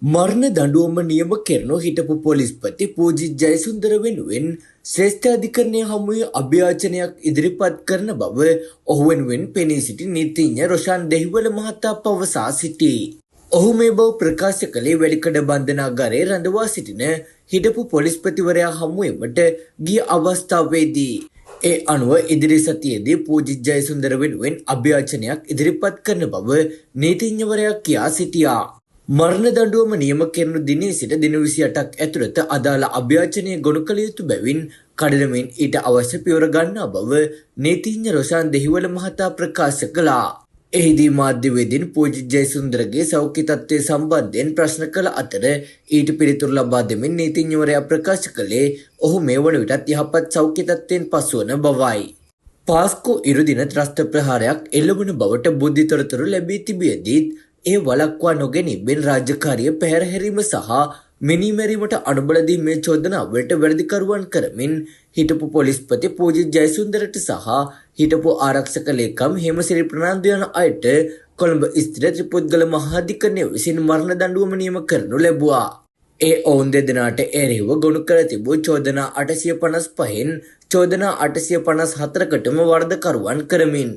මරණ දඬුවම නියම කෙරෙනු හිටපු පොලිස්පති පූජිත් ජයසුන්දර වෙනුවෙන් ශ්‍රේෂ්ඨාධිකරණය හමුවේ අභියාචනයක් ඉදිරිපත් කරන බව ඔහු වෙනුවෙන් පෙනී සිටි නීතිඥ රොෂාන් දෙහිවල මහතා පවසා සිටී. ඔහු මේ බව ප්‍රකාශ කළේ වැලිකඩ බන්ධනාගාරයේ රඳවා සිටින හිටපු පොලිස්පතිවරයා හමුවීමට ගිය අවස්ථාවේදී. ඒ අනුව ඉදිරි සතියේදී පූජිත් ජයසුන්දර වෙනුවෙන් අභියාචනයක් ඉදිරිපත් කරන බව නීතිඥවරයා කියා සිටියා. මරණ දඬුවම නියම කෙරෙනු දිනේ සිට දින 28ක් ඇතුළත අදාළ අභියාචනය ගොනු කළ යුතු බැවින් කඩිනමින් ඊට අවශ්‍ය පියවර ගන්නා බව නීතිඥ රොෂාන් දෙහිවල මහතා ප්‍රකාශ කළා. එහිදී මාධ්‍යවේදීන් පූජිත් ජයසුන්දරගේ සෞඛ්‍ය තත්ත්වය සම්බන්ධයෙන් ප්‍රශ්න කළ අතර ඊට පිළිතුරු ලබා දෙමින් නීතිඥවරයා ප්‍රකාශ කළේ ඔහු මේ වන විටත් යහපත් සෞඛ්‍ය තත්ත්වයෙන් පසුවන බවයි. පාස්කු ඉරුදින ත්‍රස්ත ප්‍රහාරයක් එල්ලවන බවට බුද්ධි තොරතුරු ලැබී තිබියදීත් ඒ වළක්වා නොගැනීමෙන් රාජකාරිය පැහැර හැරීම සහ මිනී මැරීමට අනුබල දීමේ චෝදනාවලට වැරදිකරුවන් කරමින් හිටපු පොලිස්පති පූජිත් ජයසුන්දරට සහ හිටපු ආරක්ෂක ලේකම් හේමසිරි ප්‍රනාන්දු යන අයට කොළඹ ස්ථිර ත්‍රිපුද්ගල මහාධිකරණය විසින් මරණ දඬුවම නියම කරනු ලැබුවා. ඒ ඔවුන් දෙදෙනාට එරෙහිව ගොනු කර තිබූ චෝදනා 855න් චෝදනා 854කටම වරදකරුවන් කරමින්